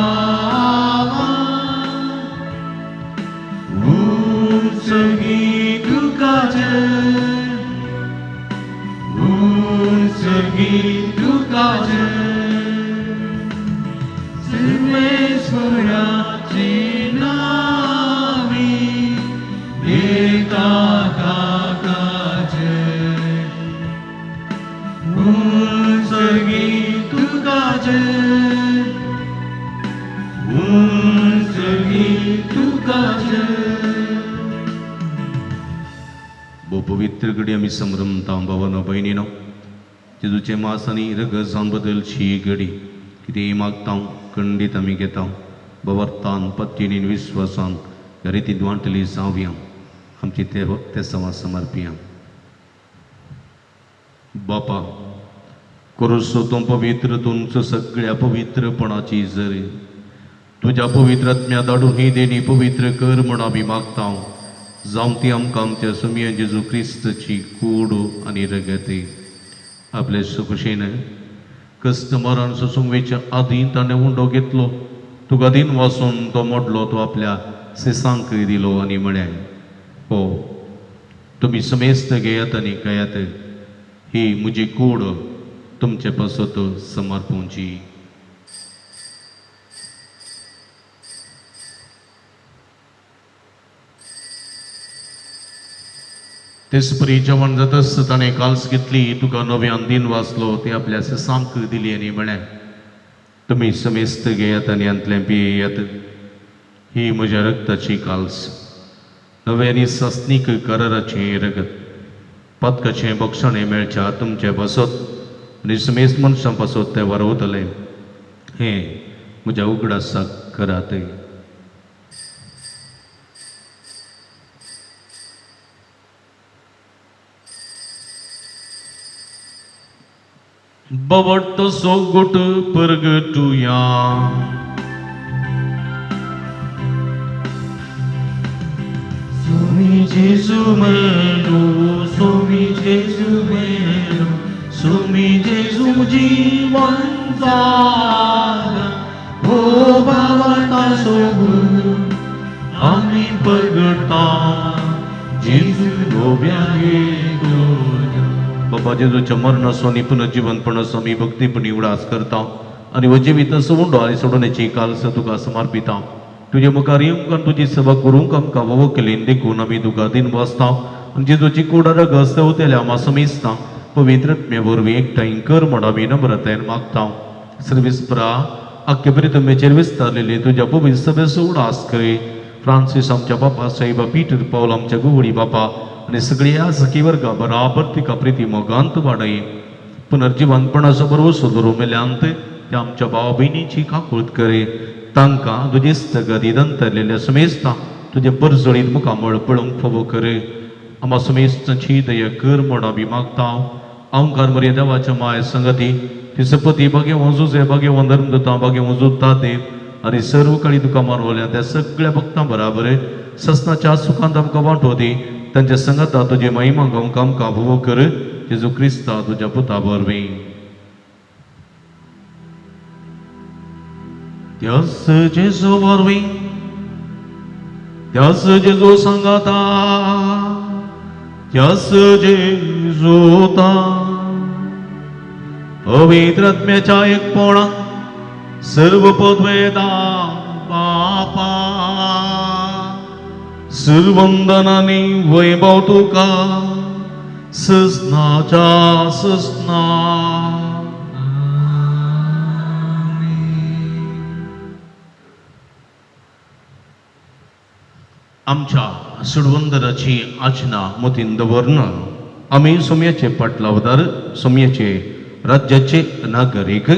उत्सर्गी तुका जय, उत्सर्गी तुका जय। सर्वेश्वराचे नावी एका काकाचे, उत्सर्गी तुका जय, उत्सर्गी तुका जय। भोव पवित्र घडी आमी संभ्रमता भावानो भयणीनो, जेजूचें मास आनी रगत जावन बदलची घडी कितेंय मागता खंडीत आमी घेता। भवर्थान पत्तिणीन विश्वासान ह्या रितीन वांटली जावया, आमची ते सवा समर्पिया। बापा कोरसो तो पवित्र तुमचो सगळ्या पवित्रपणाची जरी तुज्या पवित्र आत्म्या धाडून ही देणी पवित्र कर म्हूण आमी मागता। जावं ती आमकां आमच्या सुमया जेजू क्रिस्तची कूड आनी रगत। आपले सुखुशेन कश्ट मरण सोसूंक वयच्या आदीं ताणें उंडो घेतलो, तुका दिन वासून तो मोडलो, तो आपल्या सिसांक दिलो आनी म्हळें, हो तुमी समेस्त घेयात आनी खायात, ही म्हजी कूड तुमचे पासत समर्पूंची। तेच परी जेवण जातच ताणें काल्स घेतली, तुका नव्यान दिन वाचलो, ती आपल्या सिसांक दिली आनी म्हळें, तुमी समेस्त घेयात आनी हांतलें पियेयात, ही म्हज्या रगताची काल्स, नवें आनी सासणीक कराराचें रगत, पातकाचें बक्षणें मेळच्या तुमचे पासत आनी समेस्त मनशां पासत तें वारवतलें, हें म्हज्या उगडासाक करात। बवटो सोगुट परगटुया। सुमी जेजू मेलो, सुमी जेजू मेलो, सुमी जेजू जीवन जाला, ओ बाबा सोगुट आमी परगटा, जेजू नव्या येतो। बाबा जेजूच्या मरणाचो आनी पुनर्जीवनपणाचो आमी भक्तीपणी उडास करता आनी हो जिवीत उंडो आनी सोडोवण्याची काल्स तुका समर्पिता। तुजे मुखार येवंक आनी तुजी सेवा करूंक आमकां वाव केली देखून आमी तुका दिन वाचता आनी जेजूची कूड रगत देंवतेल्या आमा समेस्ता पवित्र आत्म्या वरवीं एकठांय कर म्हूण आमी नम्रतायेन मागता। सर्वेस्परा आख्खे प्रितमेचेर विस्तारलेली तुज्या पवित्र सभेचो उडास करे। फ्रांसीस आमच्या बापा साहेबा, पीटर पावल आमच्या गुवडी बापा आनी सगळ्या सखी वर्गा बराबर तिका प्रिती मोगांत वाडय। पुनर्जिवनपणाचो भरवसो धरून मेल्यांत त्या आमच्या भाव भयणीची काकूळत करे। तांकां तुजी स्थगती दंतरलेल्या समेस्ता तुजें परजळीत मुखामळ पळोवंक फावो करे। आमा समेस्तांची दया कर म्हूण आमी मागता। ओंकार मरिया देवाच्या माय संगती ती सपती भाग्यवान जुजे, भाग्यवान धर्मदूतां, भाग्यवान जुता देव आनी सर्व काळी तुका मानवल्या त्या सगळ्या भक्तां बराबर ससनाच्या सुखांत आमकां वांटो दी। तांच्या संगता तुजी महिमा गावंक आमकां भोव कर। जेजू क्रिस्ता तुज्या पुता वरवीं। त्याच जेजू वरवीं, त्याच जेजू सांगाता, त्याच जेजूता पवित्र आत्म्याच्या एकपणा सर्व पदवेदा बापा सुरवंदनानी वैभव तुका ससनाच्या ससना. आमच्या सुडवंदराची आचना मतीन दवरन आमी सोम्याचे पाटलावदार, सोम्याचे राज्याचे नागरीक,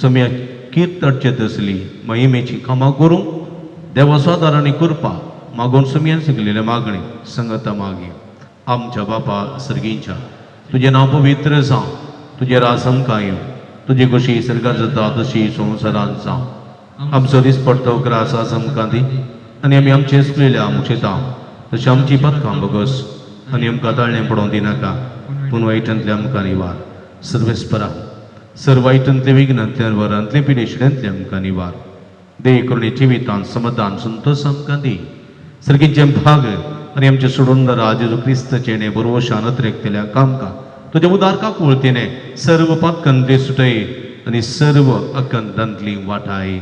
सोम्या कीर्तडचे तसली महिमेची कामां करूंक देवा स्वादार आनी कृपा मागून सोम्यान शिकलेले मागणी संगता मागी. आमच्या बापा सर्गींच्या, तुजें नांव पवित्र जावं, तुजें राज आमकां येवं, तुजी खुशी सर्गात जाता तशी संवसारांत जावं. आमचो दिसपडतो ग्रास आज आमकां दी आनी आमी आमचे चुकलेल्या मुक्षेता तशें आमची पदकां बगस आनी आमकां ताळणें पडोवंक दिनाका, पूण वायटांतले आमकां निवार. सर्वेस्परा सर वायटांतले विघ्नांतल्यान वरांतले पिडेशिड्यांतले आमकां निवार. दे करुणे जिवितान समाधान संतोष आमकां दी. सर्गीचे भाग आनी आमचे सोडून जेजू क्रिस्ताचें बरोवशान अत्रेकतल्या कामकां तुज्या उदार काकुळतीने सर्व पातकांतली सुटय आनी सर्व अकंतांतली वाटाय.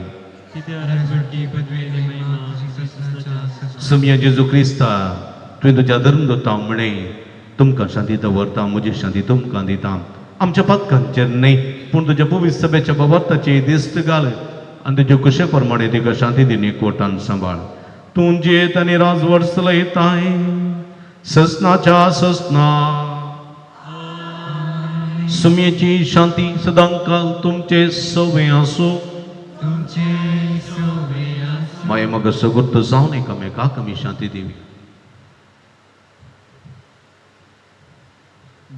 सम्या जेजू क्रिस्ता, तुवें तुज्या धर्म दवरता म्हणे तुमकां शांती दवरता, म्हजी शांती तुमकां दिता. आमच्या पातकांचेर न्हय पूण तुज्या पवित्र सभेच्या बाबताची दिश्ट घाल आनी तुज्या कुशे प्रमाणे तिका शांती दिनी कोटान सांबाळ. तूं जियेत आनी राजवट चलयताय ससनाच्या ससना. सुमयेची शांती सदांकाल तुमचे सवे आसूं. माये मग सगुर्त जावन एकामेकाक आमी शांती दिवी.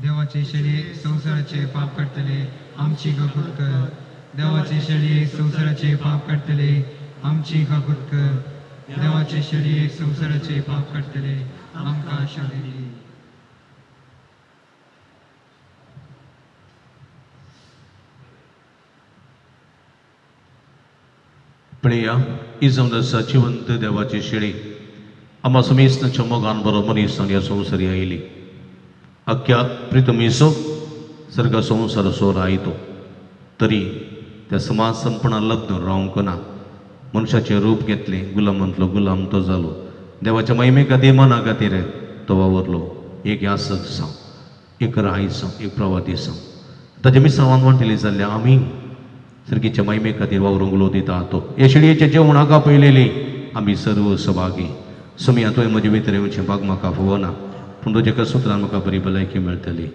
देवाचे शरीर संवसाराचे पाप करतले आमची काकूत कर. देवाचे शरीर संवसाराचे पाप करतले आमची काकूत कर. देवाचे शरीर संवसाराचे पाप करतले आमकां शांती दी. पळया ही जावन आसा जिवंत देवाची शेळी. आमा समेस्तांच्या मोगान बरो मनीस ह्या संवसारी आयली. अख्ख्या प्रितमीसो सर्ग संवसाराचो रायतो तरी त्या समाज संपणा लग्न रावंक ना. मनशाचें रूप घेतलें, गुलामांतलो गुलाम तो जालो. देवाच्या महिमे खातीर मना खातीर तो वावरलो. एक यासक जावं, एक राय जावं, एक प्रवादी जावं, ताच्या मिसावान वांटिल्ली जाल्ल्या आमी सर्गीच्या महिमे खातीर वावरूंक लो दिता तो. हे शेळयेच्या जेवणाक आपयलेली आमी सर्व सभागी. सुमया तुवें म्हजे भितर येवचें भाग म्हाका फावना, पूण तुज्या कसुत्रान म्हाका बरी भलायकी मेळटली.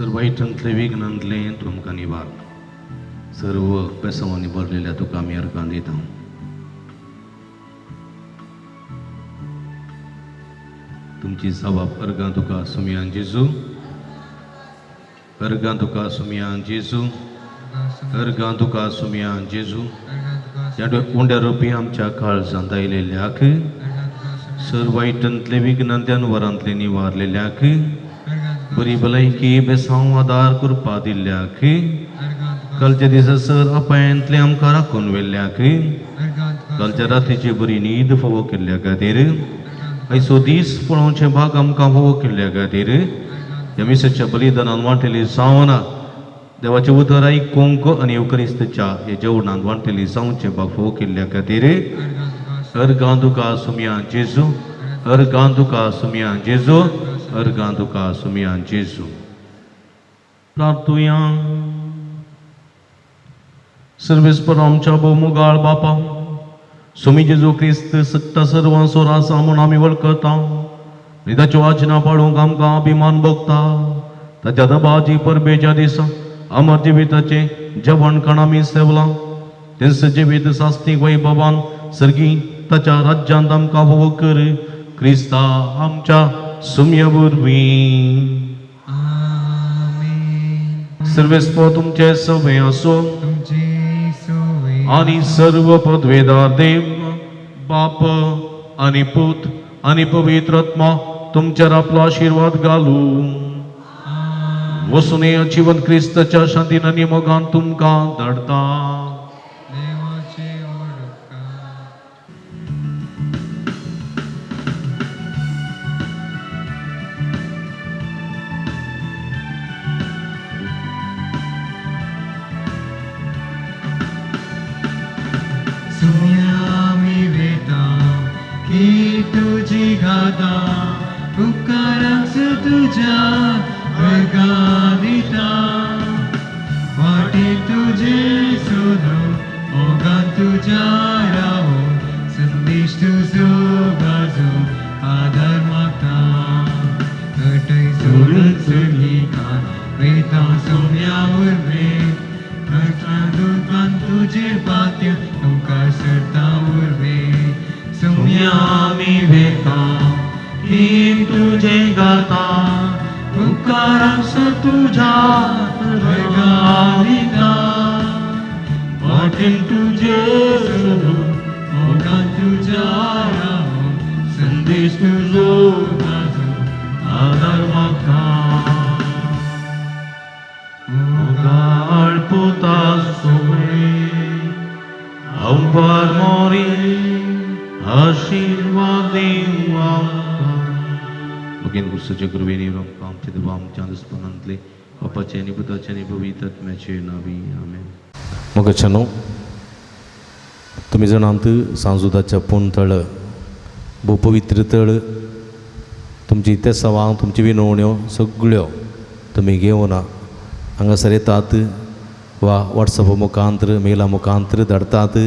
वायटांतले विघ्नांतले तुमकां निवार. सर्व बेसांवांनी भरलेल्या तुका आमी अर्गां दिता. तुमची सबाब अर्गां तुका सुमयान जेजू, अर्गां तुका सुमयान जेजू, अर्गां तुका सुमयान जेजू. ह्या उंड्या रुपी आमच्या काळजांत आयलेल्याक, सर वायटांतले विघ्नांतल्यान वरांतले निवारलेल्याक, बरी भलायकी बेसांव आदार करपा दिल्ल्याक, कालच्या दिसा सर अपायांतले आमकां राखून व्हेल्ल्याक, कालच्या रातीची बरी न्हीद फावो केल्ल्या खातीर, आयचो दीस पळोवचें भाग आमकां फावो केल्ल्या खातीर, ह्या मिसाच्या बलिदानान वांटेली जावना देवाचें उतर आयकूंक आनी येवक्रिस्ताच्या ह्या जेवणान वांटेली जावचें भाग फावो केल्ल्या खातीर, अर्गां तुका सुमया जेजू, अर्गां तुका सुमया जेजू, अर्गां तुका सुमया जेजू. प्रार्थुया. सर्वेस्पर आमच्या भोवमुगाळ बापा, सुमी जेजू क्रिस्त सत्ता सर्वांचो राजा म्हूण आमी वळखता आनी ताच्यो आजना पाळूंक आमकां अभिमान भोगता. ताच्या दबाजी परबेच्या दिसा अमर जिविताचें जेवणखाण आमी सेवलां. तेंच जिवीत सास्तीक वैभवान सर्गी ताच्या राज्यांत आमकां फावो कर, क्रिस्ता आमच्या सुम्या वरवीं. सर्वेस्पर तुमचे सवे आसूं आनी सर्व पदवेदार देव बाप आनी पूत आनी पवित्र आत्मा तुमचेर आपलो आशिर्वाद घालू. वसून जिवन क्रिस्ताच्या शांतीन आनी मोगान तुमकां धाडता. सुम्यामी वेता की तुजी गाता उपकारांक तुज्या अर्गां दिता, वाटेन तुजे सोदो मोगान तुज्या रावो, संदेश तुजो गाजो आदार मागता. कटय सोडून चलिकान वेता सुम्या उर्बे, दुकान तुजे पात्य तुमकां सरता उर्बे. सुम्यामी वेता की तुझे गाता उपकारांक तुझ्या अर्गां दिता, वाटेन तुझे सोदून मोगान तुज्या रावून संदेश तुजो गाजो आदार मागता. मोगाळ पुता सुमे अंबर मोरी आशीर्वाद दिवं आमकां. भगीन गुरुसाच्या कृपेने आमकां आमच्या देवा आमच्या दुस्पनांतले बापाचे आनी पुताचे आनी पवित्र आत्म्याचे नावी आमेन. मोगाच्यानो, तुमी जाणात सांजुदाच्या पूण तळ भोव पवित्र तळ. तुमची तेसावां तुमची विनवण्यो सगळ्यो तुमी घेवन हांगासर येतात वा वॉट्सॅपा मुखांतर मेला मुखांतर धाडटात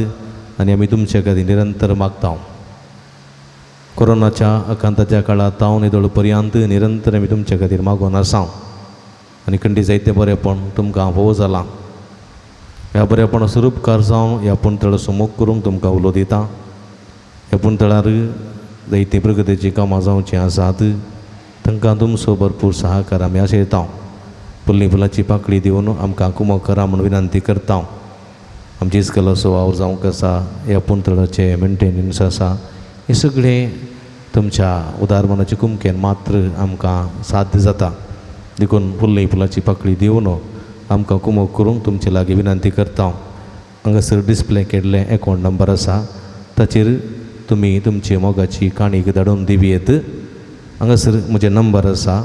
आनी आमी तुमचे खातीर निरंतर मागता. कोरोनाच्या आकांताच्या काळांत हांव येदोळ पर्यंत निरंतर आमी तुमचे खातीर मागून आसा आनी खंडी जायते बरेपण तुमकां फावो जालां. ह्या बरेपणाचो उपकार जावन ह्या पुणतळाचो मोग करूंक तुमकां उलो दिता. ह्या पुणतळार जायतीं प्रगतीचीं कामां जावचीं आसात, तांकां तुमचो भरपूर सहकार आमी आशयता. फुल्ली फुलाची पाकळी दिवन आमकां कुमक करा म्हूण विनंती करता. आमची इस्कलाचो वावर जावंक आसा, ह्या पुणतळाचें मेंटेनन्स आसा, हें सगळें तुमच्या उदार मनाचे कुमकेन मात्र आमकां साध्य जाता. देखून फुल्ली फुलाची पाकळी दिवन आमकां कुमक करूंक तुमचे लागीं विनंती करता. हांगासर डिस्प्ले केल्लें एकावंट नंबर आसा, ताचेर तुमी तुमची मोगाची काणीक धाडून दिवयेत. हांगासर म्हजें नंबर आसा,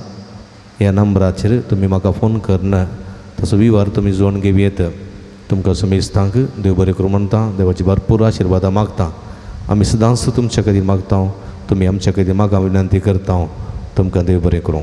ह्या नंबराचेर तुमी म्हाका फोन करून ताचो विवर तुमी जोडून घेवयेत. तुमकां समेस्तांक देव बरें करूं म्हणटा, देवाची भरपूर आशिर्वादां मागता. आमी सदांच तुमच्या खातीर मागता, तुमी आमच्या खातीर मागा विनंती करता. तुमकां देव बरें करूं.